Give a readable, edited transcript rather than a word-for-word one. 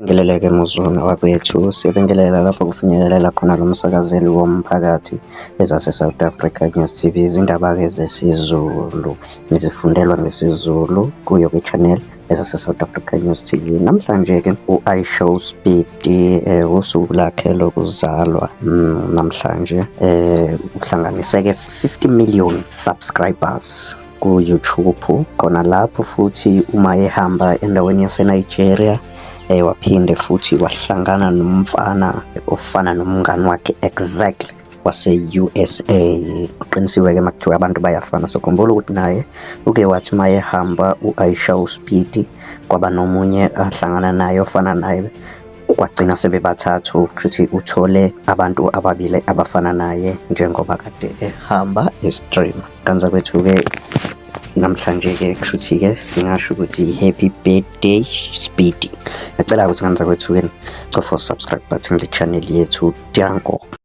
Sibingelele-ke muzwana wakwethu, siyabingelela lapho kufinyelela khona lo msakazeli womphakathi, ezase-South Africa News TV. Izindaba-ke zesiZulu, nizifundelwa ngesiZulu kuyo kwi-channel ezase-South Africa News TV. Namhlanje-ke u-iShowSpeed usuku lakhe lokuzalwa namhlanje uhlanganiseke 50 million subscribers ku-YouTube. Khona lapho futhi uma ehamba endaweni yase-Nigeria waphinde futhi wahlangana nomfana ofana nomngani wakhe exactly wase-USA. Kuqinisiwe-ke uma kuthiwa abantu bayafana. So khumbula ukuthi naye uke wathi uma ehamba u-Aisha uSpeed kwaba nomunye ahlangana naye ofana naye, kwagcina sebebathathu. Kushuthi uthole abantu ababili abafana naye njengoba kade ehamba e-stream. Kanza kwethu-ke namhlanje-ke kushuthi-ke singasho ukuthi happy birthday, Speedy. Ngiyacela ukuthi kanza kwethu-ke cofa subscribe button le channel yethu. Danko.